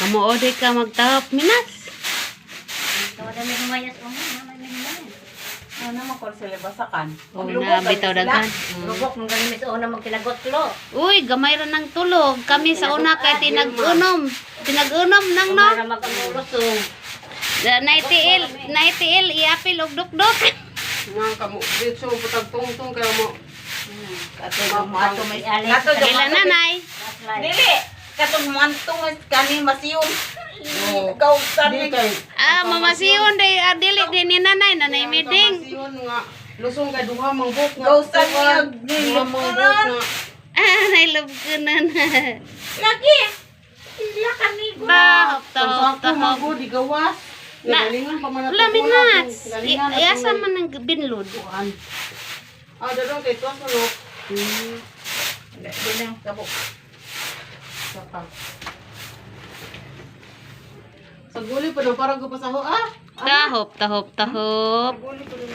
Kamuoday ka magtahop minas. Tawa dami humayas o mo, mama mi humayas. Ano naman kung sila basakan? Oh, na bitaw daghan. Lubok mong galing sa una magtinagot lo. Uy, gamay ra ng tulog. Kami sa una kay tinag-unom. Tinag-unom nang no. Para mag-amulusong. Naitiil, naitiil iapil og dukdok. Nga kamo ditso putag tungtong kay mo. Ato mo may alay. Kato, Kailan nanay? Dili! Katong muantong kani masiyon. Oo. Kausan Di ni kay Ah, mamasiyon day ah, dili din ni nanay, nanay miding. Mamasiyon nga lusong kay duha mang buhok nga. Gausan niya, Duha mang buhok nga. Ah, nailog ko na na. Lagi! Ila kani ko. Tahop, Sa tahop, ako tahop. man gud gawas. Na- Galingan pa man ato. Wala minas. Galingan ato. Iyasa man ang binlod. Kuan. Ah, dadong kay tuwas no. Di na kabo. Saka. Sa guli pa daw parang ko pasaho ah. Tahop, tahop, tahop. Sa guli pa daw.